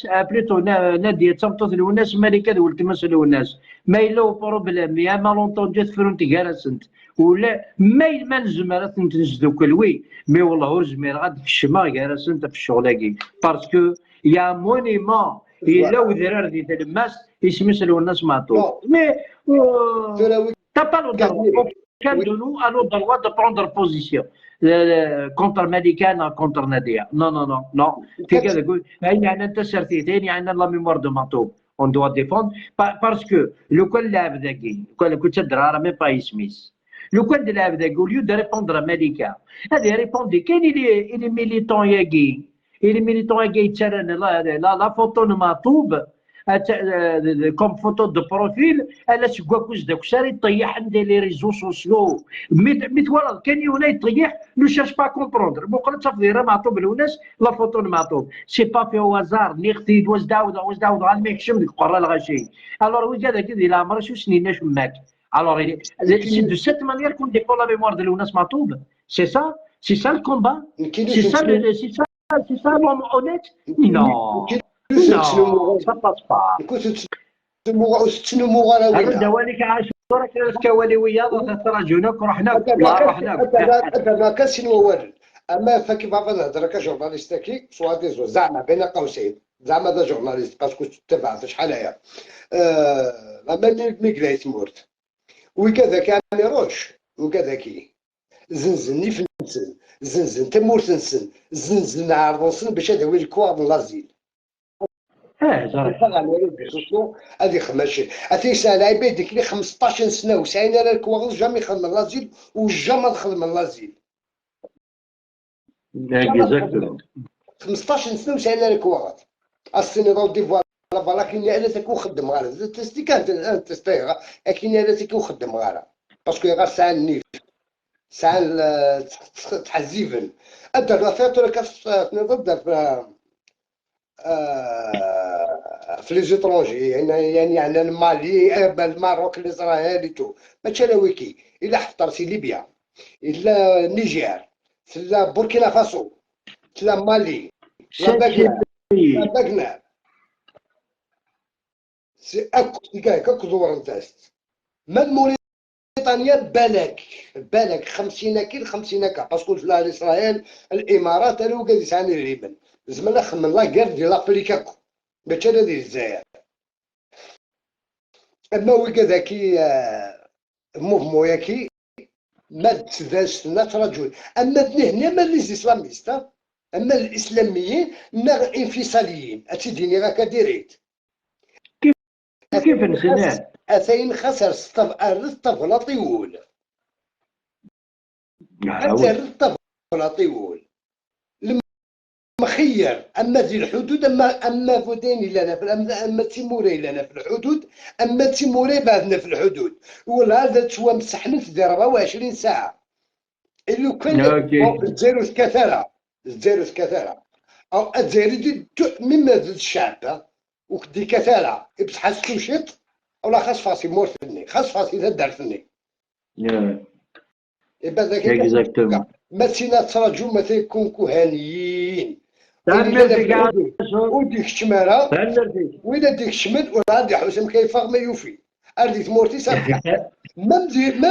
الوناس plutôt نادية تمطوط الوناس ملكة ولتمس الوناس ما يلو problème يا malentendu تفرون تكارسنت ولا ما نزمر تنزدو كلوي mais والله ور زمير غاد في الشما كارسنت في الشغل parce que y a monument إلا وذرار دي تلماس يسمس الوناس معطوب mais t'as pas le droit, aucun de nous a le droit de prendre position contre Malika, contre Nadia. Non, non, non, non. في كذا يقول يعني عندنا انت سرتيتين عندنا la mémoire de Matoub on doit défendre parce que لو كان لعب ذاكي لو كنت تدرى même pas يسميس لو كان لعب ذاك au lieu de répondre ماليكا هذه répondre كاين les militants ياكي les militants ياكي يتسالن la photo معطوب comme photo de profil الا سكواكوز داك ساري يطيح عندي les réseaux sociaux mais voilà كان يونا يطيح ne cherche pas comprendre بوقرا تفضيره معطوب الوناس la photo معطوب c'est pas fait au hasard نيختي واش داود واش داود غير ما يكشم ديك قرا الغاشي alors وين هذاك ديال العمر شو سنين شماك alors c'est de cette manière qu'on défend la mémoire de الوناس معطوب c'est ça, c'est ça le combat, c'est ça, c'est ça, c'est ça l'homme honnête. Non, non, ça passe pas. هذا دوالك عاشورك كوالي تراجونك رحنا رحنا هذا ما كان سينو والو. اما فكيف نهضر ك journaliste كي soi-disant زعما بين قوسين زعما ذا journaliste parce que تبعت شحال هي اما ميكلايت مورت وكذا كان روش وكذا كي زنزن فنسن زنزن تمورت نسن زنزن عرض باش هذا هو الكوار l'asile. هذه خماشي هذه سنة عباد ديك لي 15 سنة وسعينا على الكواغ jamais خدم l'asile و jamais دخل من l'asile 15 سنة وسعينا على الكواغ السيني دو دي voilà voilà كاين على تكون خدم غير تستي كانت تستي كاين على تكون خدم غير parce que غير ساعة النيف ساعة تحزيفن ادر لا فاتورة كاف تنضد في les étrangers يعني يعني المالي الماروك الاسرائيل tout ماشي لا ويكي الا حفتر في ليبيا الا النيجر لا بوركينا فاسو لا مالي لا باغنر لا باغنر c'est اك دور نتاست من موريتانيا بالك بالك 50 كيل 50 كا parce que لا اسرائيل الامارات انا وكاد يسعني اليمن زعما خمن la guerre ديال l'Afrique ماشي انا ديال الجزائر. اما وكذا كي mouvement ياكي ما تداش رجل اما هنا ما les islamistes اما الاسلاميين ما انفصاليين اتيديني غاكا direct كيف نسيناه اثين خسر الطفلة طيول الطفلة طيول مخير اما ذي الحدود اما فودين لنا في اما تيموري لنا في الحدود اما تيموري بعدنا في الحدود ولا هذا تسوى مسحنا في 24 ساعة اللي كان الجزائر كثرة الجزائر كثرة او الجزائر مما زاد الشعب وكدي كثرة بصح شيط ولا خاص فاسي مورتني خاص فاسي تدارتني يبقى ذاك ما تسينا تراجو ما تيكون كهانيين وديك الشمارة وإلا ديك الشمل ولا غادي حسام كيف ما يوفي أردي تمورتي صافي مم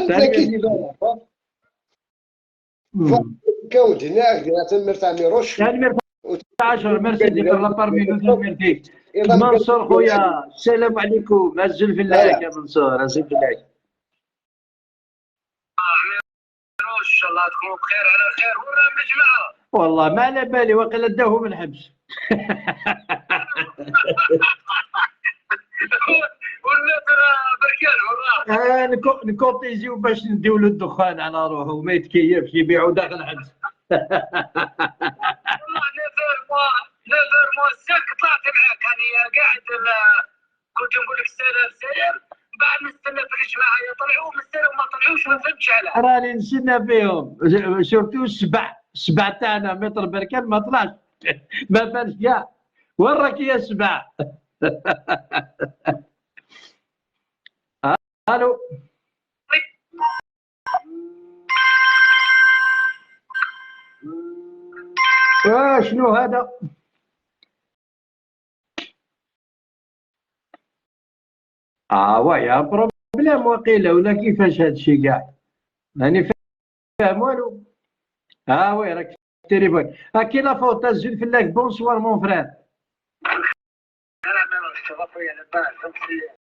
ذاكي كاودي ناك تمر تاع ميروش 10 ميرسي دي لا بارمي نو ميرسي منصور خويا السلام عليكم عزل في الله يا منصور عزل في الله ان شاء الله تكونوا بخير على خير ولا الجماعة والله ما على بالي وقيلا داوه من الحبس والناس بركان والله نكوتيزيو باش نديو له الدخان على روحه وما يتكيفش يبيعو داخل الحبس والله neuf heures moins cinq طلعت معاك انا قاعد كنت نقول لك السلام سلام بعد نستنى في الجماعة يطلعوا مستنى وما طلعوش ما فهمتش علاه راني نستنى فيهم surtout السبع تاعنا متر بركان ما طلعش ما بانش كاع وين راك يا السبع؟ الو شنو هذا؟ اه ouais, y a problème وقيله ولا كيفاش هادشي كاع؟ ماني فاهم والو. اه oui, راك في التليفون. à qui la faute؟ azul fellak, bonsoir mon frère. لا لا.